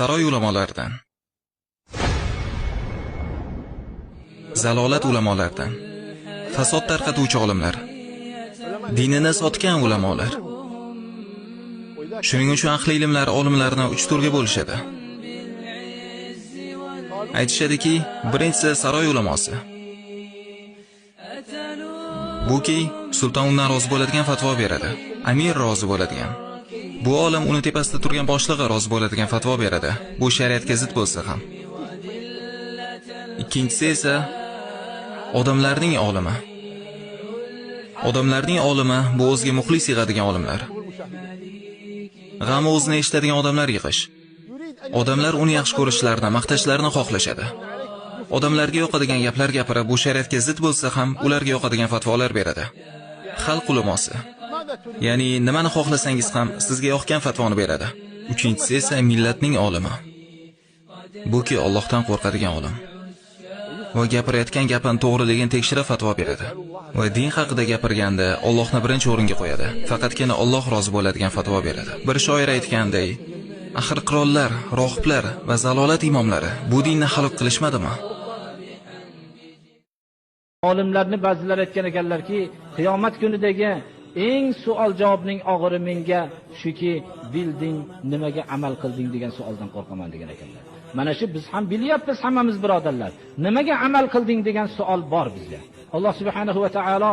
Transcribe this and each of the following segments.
Saroy ulamolaridan. Zalolat ulamolaridan. Fasod tarqatuvchi olimlar. Dinini sotgan ulamolar. Shuning uchun ahli ilmlar olimlarni 3 turga bo'lishadi. Aytishadiki, birinchisi saroy ulamosi. Buki sulton undan rozi bo'ladigan fatvo beradi. Amir rozi bo'ladigan. Bu olim uni tepasida turgan boshlig'i rozi bo'ladigan fatvo beradi. Bu shariatga zid bo'lsa ham. Ikkinchisi esa odamlarning olimi. Odamlarning olimi bu o'ziga muxlis yig'adigan olimlar. G'ami o'zini eshitadigan odamlar yig'ish. Odamlar uni yaxshi ko'rishlarini, maqtashlarini xohlashadi. Odamlarga yoqadigan gaplar gapirib, bu shariatga zid bo'lsa ham, ularga yoqadigan fatvolar beradi. Xalq ulamosi. Ya'ni nimani xohlasangiz ham sizga yoqgan fatvoni beradi. Uchinchisi esa millatning olimi. Buki Allohdan qo'rqadigan olim. Va gapirayotgan gapini to'g'riligini tekshirib fatvo beradi. Va din haqida gapirganda Allohni birinchi o'ringa qo'yadi. Faqatgina Alloh rozi bo'ladigan fatvo beradi. Bir shoir aytganday, axir qirollar, rohiblar va zalolat imomlari bu dinni halok qilishmadimi? Olimlarni ba'zilar aytgan ekanlarki, qiyomat kunidagi eng savol javobning og'iri menga shuki, bilding, nimaga amal qilding degan savoldan qo'rqaman degan ekanlar. Mana shu biz ham bilyapmiz hammamiz birodarlar. Nimaga amal qilding degan savol bor bizda. Alloh subhanahu va taolo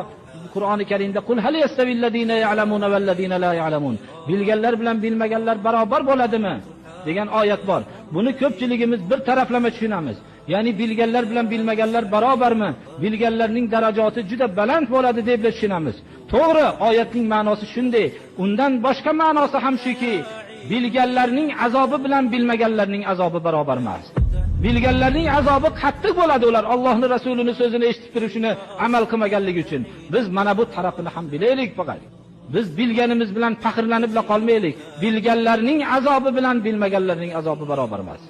Qur'oni Karimda qul hal yastawillazina ya'lamuna vallazina la ya'lamun. Bilganlar bilan bilmaganlar barobar bo'ladimi degan oyat bor. Buni ko'pchiligimiz bir taraflama tushunamiz. Ya'ni bilganlar bilan bilmaganlar barobarmi? Bilganlarning darajasi juda baland bo'ladi deb tushunamiz. To'g'ri, oyatning ma'nosi shunday. Undan boshqa ma'nosi ham shuki, bilganlarning azobi bilan bilmaganlarning azobi barobar emas. Bilganlarning azobi qattiq bo'ladi, ular Allohning Rasulining so'zini eshitib turib shuni amal qilmaganligi uchun. Biz mana bu tarafini ham bilaylik faqat. Biz bilganimiz bilan faxrlanib qolmaylik. Bilganlarning azobi bilan bilmaganlarning azobi barobar emas.